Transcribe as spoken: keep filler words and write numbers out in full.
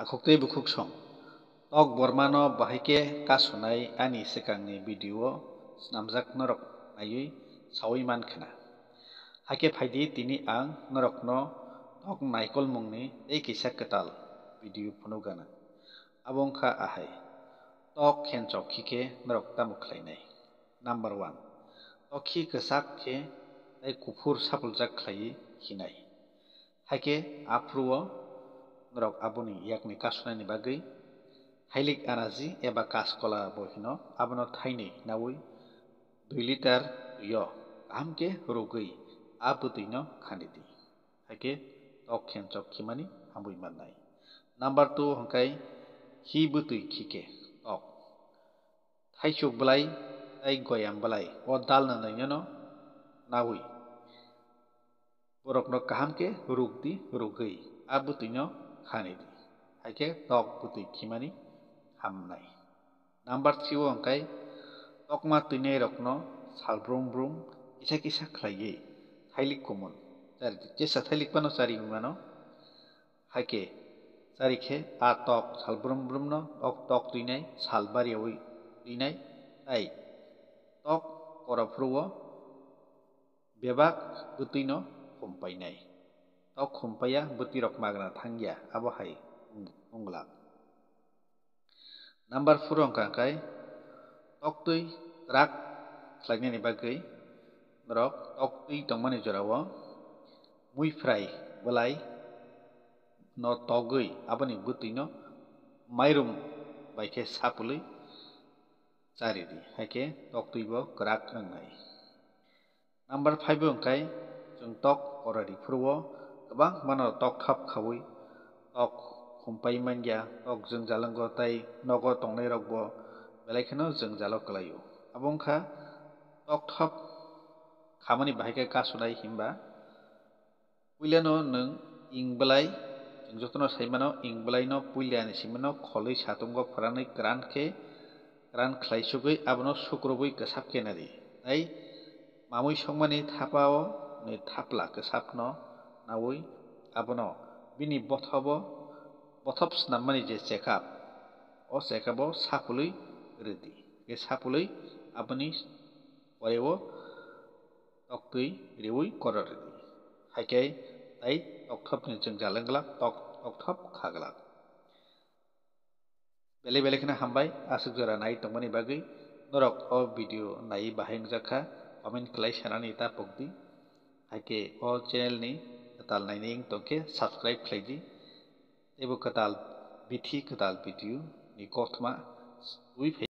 Takhuk tei bukhuk song. Tok bormano bahai khe kasunai ani swkangni video o swnamjak norok naiwi saui man khna. Hakhe phaidi tini ang norokno tok naikolmungni tei kisa kwtal video phunukgana. Abo wngkha ahai, tok khenchok khikhe norok tamo khlainai? Number one, tokhi kwchak khe tei kuphur sapuljak khlaiwi khinai. Haikhe aphuru-o norok aboni yakni kasunani bagwi thailik anaji eba kaskola bo hino, abono thainwi naui dui litar twi-o kaham khe rwgwi a bwtwino khani di. Haikhe tok khenchok khimani hamwi mannai. Number two hwnkhe hi bwtwi khikhe tok. Thaichuk bwlai tei goyam bwlai o dal nwngnwino naui borokno kaham khe rwk di, rwgwi a bwtwino khani di, haikhe tok bwtwi khimani hamnai. Number three o hwnkhe tokma twinairokno sal brum brum kisa kisa khlaiwi thailik kumun chari di, jesa thailik phano chari mano. Haikhe chari khe a tok sal brum brumno ok tok twinai sal bariyaui twinai tei tok kora phuru-o bebak bwtwino humpainai. Tok humpaiya bwtwirok magna thangya, abo hai wng-, wng glak. Number four o hwnkha khe toktwi kwrak khlainani bagwi norok toktwi tongmani jorao muiphrai bwlai no togwi aboni bwtwino mairum bai khe sapulwi chari di, haikhe toktwi bo kwrak wngnai. Number five o hwnkhe chwng tok korari phuru-o kwbangmano tok thap khaui tok humpai manya, tok jwngjal wngo tei nogo tongnairokbo belai kheno jwngjalo kwlaio. Abo wngkha tok thap khamani bahai khe kasunai himba puilano nwng ing bwlai, chwng jotono sai mano, ing bwlaino puilani simino kholwi satungo phwrangwi kwran khe, kwran khlai sugwi abono sukrubwi kwsap khe nari. Tei mamui songmani thapao ni thapla kwsapno naui abono bini bothobo, bothop snammani je chekap, o chekabo sapulwi rwdi. Khe sapulwi aboni poreo toktwi riui koror rwdi. Haikhe tai tokthopni jwngjal wng glak, tok-, tokthop kha glak. Belai belai kheno hambai aswk jora nai tongmani bagwi. Norok o video naiwi bahai wngjak kha, comment khlai sanani ta pokdi. Haikhe o channel ni kwtal nainai wng tongkhe subscribe khlaidi. Teibo kwtal bithi kwtal video ni kothoma twi phai.